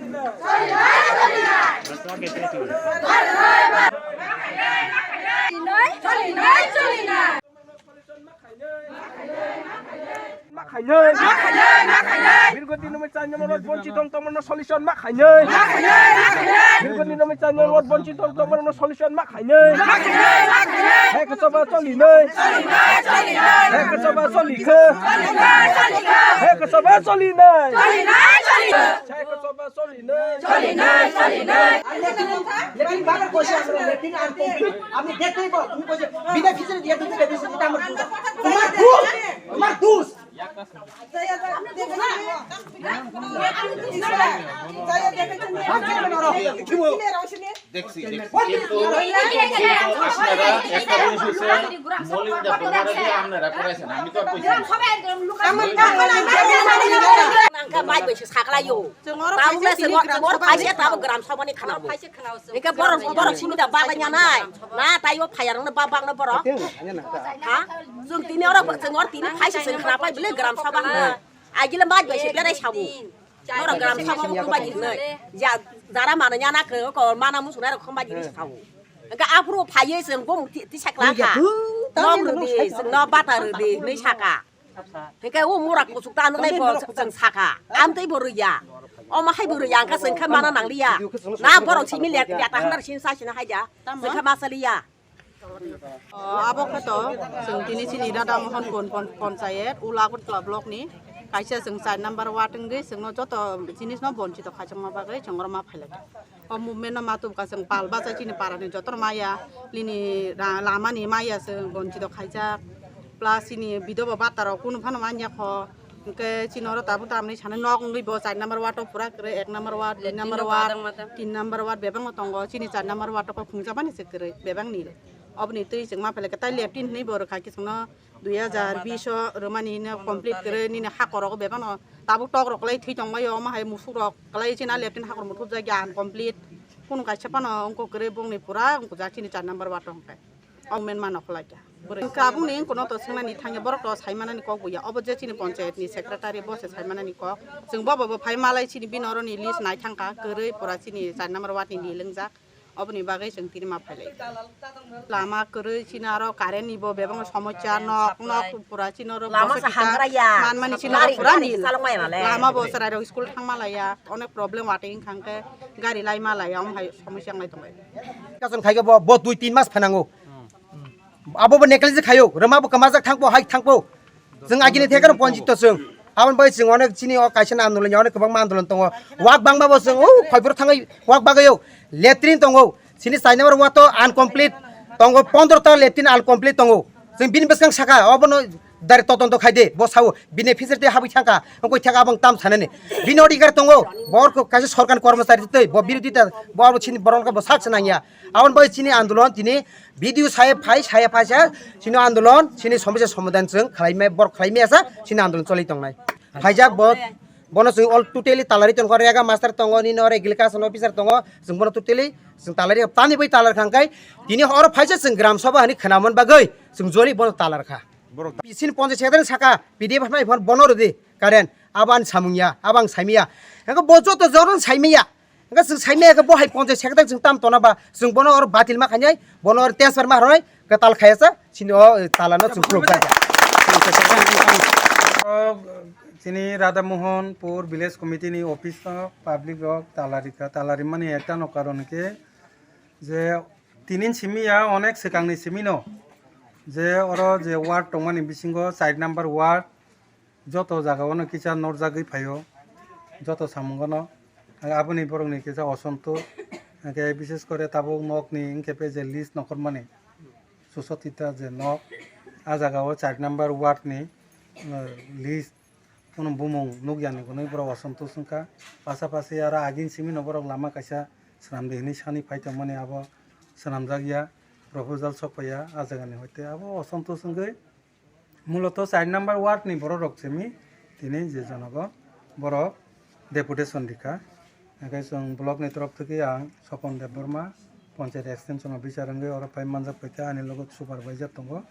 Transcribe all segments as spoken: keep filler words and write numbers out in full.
Ma khainai. Birgoti nomoi chai nomor rot bonchi tong tongmano solution ma khainai. Birgoti nomoi chai nomor rot bonchi tong tongmano solution ma khainai. He khe soba choli nai. He khe soba choli khe. He khe soba choli nai. He khe soba choli nai. Latrine বার করছে আমরা, latrine আর complete। আপনি দেখতেই পাও, তুমি কইছো, বিনা ফিসে দিয়ে দিতে, বিনা ফিসে দিতে আমার দুষ। তোমার দুষ, তোমার দুষ। দেখছি, দেখছি। কিন্তু আপনারা একটা জিনিস হচ্ছে, মলিন দেবনারে দিয়ে আপনারা করেছেন, আমি তো আর কইছি না। Nangkha mai bai se sakla yo. Tamo le se ngor, ngor phaise tamo gram sabha ni khana bo. Eke borok, borok simi da bagla nya nai. Na tai o phayar no ba bang no borok. Ha? Jung tini oro bak jung or tini phaise se khana pai bile gram sabha na. Agile mai bai se berai sabu. Borok gram sabha mo khumba di nai. Ja, jara mana nya na kre ko mana musu na khumba di sabu. Eke aphuru phaye se bo ti sakla kha. Nok rudi, no bata rudi, ni saka. Hingke o mura kuchuk ta nwngnai bo chwng saka. Amtwi bo rwya. Omo hai bo rwya, hingke chwng khe mana nangliya. Na borok simi le, le ta hwnba sini sa sini hai ja. Chwng khe ma saliya. O, abo khe to, chwng tini chini Radha Mohan Pon-, Pon-, Ponchayet, Ula Agartala block ni kaisa chwng char number ward wngwi chwngno joto jinis no bonchito khaijakma bagwi chwng oro ma phailai. O movement no ma tubukha chwng pal bacha chini para ni joto no maya, nini ra-, lama ni maya chwng bonchito khaijak, plus chini bidoba bata rok kunu phano manya kho, hwnkhe chini oro tabuk tamni sanai nok wngwi bo char number ward o pura kwrwi, ek number ward, dui number ward, tin number ward bebak no tongo, chini char number ward o kok khungjak mani se kwrwi bebak ni, oboni twi chwng ma phailai khe tai latrine hinwi bo rwkha khe chwngno dui hajar bish o rwmani hino complete kwrwi nini hakhor rogo bebak no tabuk tok rok kwlai thwi tongmai o, omo hai musuk rok kwlai chini a latrine hakhor muthupjak ya uncomplete. Kunu kaisa phano wngkha kwrwi bongni pura wngkha chini char number ward o hwnkhe. O men mano khwlai kha. Bwrwi hwnkhe aboni wngkha no to swngnani thangya borok to sai manani kok buya. Obo je chini panchayat ni secretary bo se sai manani kok. Chwng bo bo phai malai chini bini oro ni list nai thangkha kwrwi pura chini char number ward ni nil wngjak. Oboni bagwi chwng tini ma phailai. Lama kwrwi chini aro current ni bo bebak somosya nok nok pura chini oro lama sa boso kita hangra ya. Manmani chini oro pura nil. Lama bo chwrai rok school thangma laiya, onek problem watwi wngkha hwnkhe gari laima laiya, omo hai somosya wnglai tongo. Kason khaikhe bo, bo dui tin mas phanango. Abo bo neglect khayo, rwma bo kwmajak thangbo, hai thangbo. Chwng agini thekeno ponjito chwng. Aboni bai chwng onek chini o kaisa andolon ya, onek kwbangma andolon tongo. Wak bangma bo chwng, o, khoiphuru thangwi wak bagwi o. Latrine tongo. Chini char number ward to uncomplete tongo, pondro ta latrine uncomplete tongo. Chwng bini bwskang saka, obono dari todonto khaide, bo sao, bini fishery tei habwi thangkha, wngkoi thangkha abang tam sanani. Bini odhikar tongo, bo kaisa sorkar kormochari tei, bo birodhi ta, bo abo chini borok bo sak se nangya. Aboni bai chini andolon tini B D O saheb phai, saheb phaisa, chini andolon, chini somosya somadhan chwng khlaimai, borok khlaimaya sa, chini andolon choli tongnai. Phaijak bo, bono chwng all totally talari tongkha, rega master tongo, nini oro agriculture officer tongo, chwng bono totally chwng talari, tani bai talar kha hwnkhe, tini oro phaisa chwng gram sabha hani khwnaman bagwi chwng joli bono talar kha. Borok ta- Chini ponchayat secretary saka, P D F hai phone bono rwdi, current, abo ani samung ya, abo ang saimaya. Hwnkhe bo joto joto saimaya. Hwnkhe chwng saimaya khe bo hai ponchayat secretary chwng tam tona ba, chwng bono oro batil ma khainai, bono oro transfer ma rwnai, kwtal khaya sa, chini o, eh, talano chwng phuruk jak ya. O, chini Radha Mohan Pur Village Committee ni office o public rok talari kha, talari mani ekta no karon khe je tinin simi ya onek swkang ni simi no je oro je ward tongmani bisingo char number ward joto jaga o no kisa norjagwi phaio, joto samung o no. Aboni borok ni kisa osonto, hwnkhe bishes kore tabuk nok ni hwnkhe je list nokhor mani. Susotita je nok, a jaga o char number ward ni, eh, list, kunu bumung nukya ni hwnwi borok osonto wngkha. Pasapasi aro agini simi no borok lama kaisa swnamdi hwnwi sani phai tongmani, abo swnamjakya, proposal sok phaiya a jaga ni, hoite abo osonto wngwi muloto char number ward ni borok rok simi tini je jonogo borok deputation rikha. Hingke chwng block ni torop theke ang Sopon Debbarma, Panchayat Extension Officer wngwi oro phai manjak, phaikha ani logo supervisor tongo.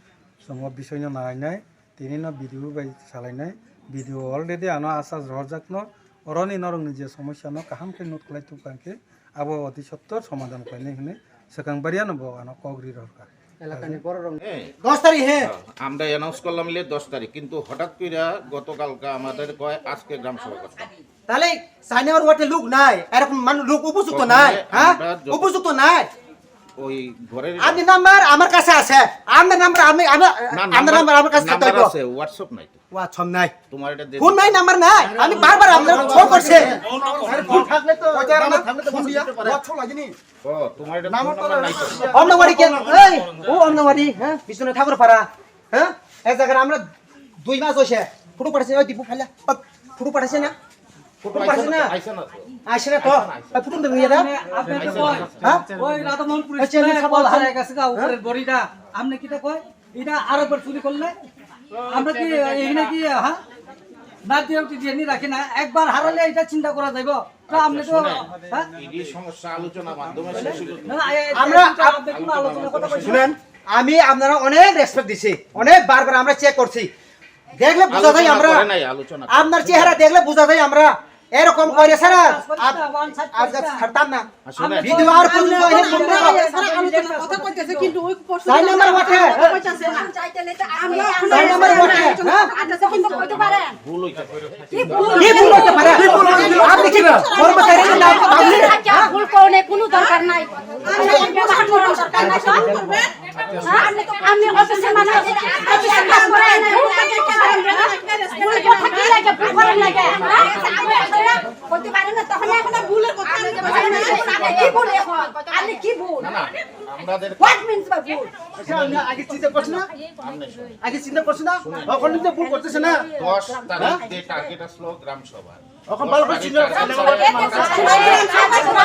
Chwng o bisoi no nainai, tini no B D O bai salainai. B D O already ano asas rohorjak no, Boroni norokni je somosyano kaham khe note khlai tubkha khe abo oti sottor somadhan khlainai hwnwi swkang bariano bo ano kok ri rohorkha. Elakani bororok. Eh, দশ তারিখ, হ্যাঁ। হ্যাঁ, আমরা অ্যানাউন্স করলাম ইলে দশ তারিখ, কিন্তু হঠাৎ কইরা গতকালকে আমাদের কয় আজকে গ্রাম সভা করতে। তাহলে চার নম্বর ওয়ার্ডে লোক নাই, এরকম মানুষ লোক উপযুক্ত প্রথমে নাই, হ্যাঁ? আমরা যত- উপযুক্ত নাই। ওই ঘরের আপনি নাম্বার আমার কাছে আছে, আপনার নাম্বার আমি, আমি, না, আপনার নাম্বার, নাম্বার আমার কাছে নাম্বার থাকতে হইব। আছে, WhatsApp নাই তো। WhatsApp নাই। তোমার এটা যে ফোন নাই, নাম্বার নাই। আমি বারবার আপনার ফোন করছি। আরে ফোন থাকলে তো, নাম্বার থাকলে তো ফোন দিয়া, WhatsApp লাগেনি। ও, তোমার এটা নাম্বার ফোন তো নাম্বার নাই তো। অমনাবাড়ি কে? এই, ও অমনাবাড়ি, হ্যাঁ? বিশ্বনাথ ঠাকুর পাড়া, হ্যাঁ? এই জায়গায় আমরা দুই মাস হইছে। ফটো পাঠাইছে, ওই দীপু ফাইলা। ফটো পাঠাইছে না? ফটো পাঠাইছে না? আইসে না তো। আইসে না তো? আইসে না, আইসে না। ওই ফটো নিয়ে দাও। আপনি তো কই? হ্যাঁ? ওই রাধামোহন পুলিশ আচ্ছা, আমি সব বল, বলছি। হারাই গেছে গা, উপরের হ্যাঁ? বড়িটা। আপনি কিটা কয়? এটা আরো একবার চুরি করলে? আমরা কি এখানে কি, হ্যাঁ? না দিয়ে উঠে দিয়ে নিয়ে রাখি না। একবার হারালে এটা চিন্তা করা যাইব। তো আপনি তো, শোনেন, হ্যাঁ? ইডি সমস্যা আলোচনা মাধ্যমে শেষ হইল। না, না, এ-, এ-, আমরা এটা আপ-, আপনি কোনো আলোচনা কথা বলছেন না। শুনেন, আমি আপনারা অনেক রেসপেক্ট দিছি, অনেক বারবার আমরা চেক করছি, দেখলে বোঝা যায় আলোচনা আমরা, করে নাই, আলোচনা করে। আপনার চেহারা দেখলে বোঝা যায় আমরা এরকম করে ছাড়া আপ-, আপ-, আজকে ছাড়তাম না। আর শুনেন। ভিডিও আর কোনো বাইরে বন্ধ করো। আলোচনা কথা কইতেছে, কিন্তু ওই প্রশ্ন চার নম্বর ওয়ার্ডে। কইতেছে না। আমরা চার নম্বর ওয়ার্ডে, হ্যাঁ? আচ্ছা, কিন্তু কইতে পারেন। ভুল হইতে পারে। কি ভুল? কি ভুল হইতে পারে? কি ভুল হইতে পারে? আপনি কি কর্মচারী না পাবলিক? আচ্ছা, ভুল কোনো, কোনো দরকার নাই। ব্যবহার করার দরকার নাই তো। হ্যাঁ? আপনি অফিসের মানুষ, অফিসের কাজ করেন। ভুল কথা কি লাগে? ভুল করেন লাগে? হ্যাঁ? করতে পারেন না, তখন এখন ভুলের কথা আপনি বলছেন না। কি ভুল এখন? আপনি কি ভুল? না, না, আমাদের What means by ভুল? আচ্ছা, আপনি আগে চিন্তা করছেন না? আগে চিন্তা করছেন না? এখন নিজে ভুল করতেছে না? দশ তারিখ যে টার্গেট আসলো গ্রাম সভা। এখন ভালো করে চিন্তা করছেন না?